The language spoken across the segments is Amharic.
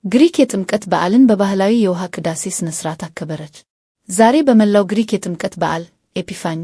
ግሪክ የጥምቀት በዓልን በባህላዊ የውሃ ቅዳሴ ሥነ ሥርዓት አከበረች። ዛሬ በመላው ግሪክ የጥምቀት በዓል ኤፒፋኒ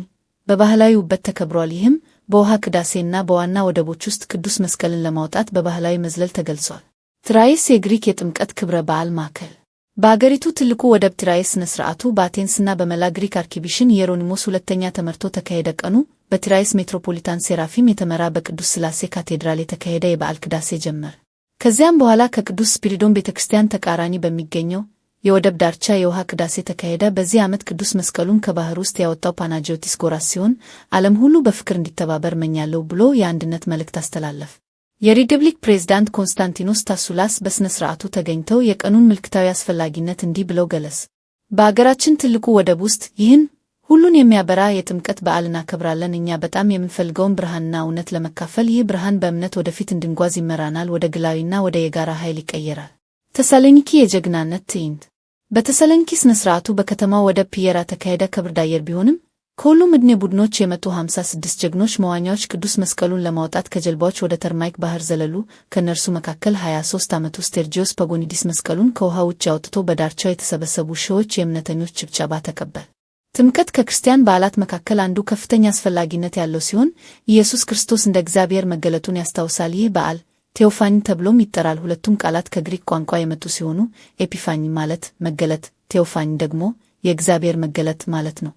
በባህላዊ ውበት ተከብሯል። ይህም በውሃ ቅዳሴና በዋና ወደቦች ውስጥ ቅዱስ መስቀልን ለማውጣት በባህላዊ መዝለል ተገልጿል። ፒራየስ የግሪክ የጥምቀት ክብረ በዓል ማዕከል። በአገሪቱ ትልቁ ወደብ ፒራየስ ሥነ ሥርዓቱ በአቴንስና በመላ ግሪክ archbishop ኢየሮኒሞስ ሁለተኛ ተመርቶ ተካሄደ። ቀኑ በፒራየስ ሜትሮፖሊታን ሴራፊም የተመራ በቅዱስ ሥላሴ ካቴድራል የተካሄደ የበዓል ቅዳሴ ጀመረ። ከዚያም በኋላ ከቅዱስ ስፒሪዶን ቤተ ክርስቲያን ተቃራኒ በሚገኘው የወደብ ዳርቻ የውሃ ቅዳሴ ተካሄደ። በዚህ ዓመት ቅዱስ መስቀሉን ከባህር ውስጥ ያወጣው ፓናጂዮቲስ ጎራስ ሲሆን ዓለም ሁሉ በፍቅር እንዲተባበር እመኛለሁ ብሎ የአንድነት መልእክት አስተላለፈ። የሪፐብሊክ ፕሬዝዳንት ኮንስታንቲኖስ ታሱላስ በሥነ ሥርዓቱ ተገኝተው የቀኑን ምልክታዊ አስፈላጊነት እንዲህ ብለው ገለጹ። በአገራችን ትልቁ ወደብ ውስጥ ይህን ሁሉን የሚያበራ የጥምቀት በዓል እናከብራለን። እኛ በጣም የምንፈልገውን ብርሃንና እውነት ለመካፈል ይህ ብርሃን በእምነት ወደፊት እንድንጓዝ ይመራናል፣ ወደ ግላዊና ወደ የጋራ ኃይል ይቀየራል። ተሳሎኒኪ የጀግናነት ትዕይንት። በተሰሎኒኪ ሥነ ሥርዓቱ በከተማው ወደብ ፒየራ ተካሄደ። ከብርድ አየር ቢሆንም ከሁሉም ዕድሜ ቡድኖች የመጡ 56 ጀግኖች መዋኛዎች ቅዱስ መስቀሉን ለማውጣት ከጀልባዎች ወደ ተርማይክ ባህር ዘለሉ። ከእነርሱ መካከል 23 ዓመቱ ስቴርጂዮስ ፓጎኒዲስ መስቀሉን ከውሃ ውጭ አውጥቶ በዳርቻው የተሰበሰቡ ሺዎች የእምነተኞች ጭብጨባ ተቀበለ። ጥምቀት ከክርስቲያን በዓላት መካከል አንዱ ከፍተኛ አስፈላጊነት ያለው ሲሆን ኢየሱስ ክርስቶስ እንደ እግዚአብሔር መገለጡን ያስታውሳል። ይህ በዓል ቴዎፋኒ ተብሎም ይጠራል። ሁለቱም ቃላት ከግሪክ ቋንቋ የመጡ ሲሆኑ ኤፒፋኒ ማለት መገለጥ፣ ቴዎፋኒ ደግሞ የእግዚአብሔር መገለጥ ማለት ነው።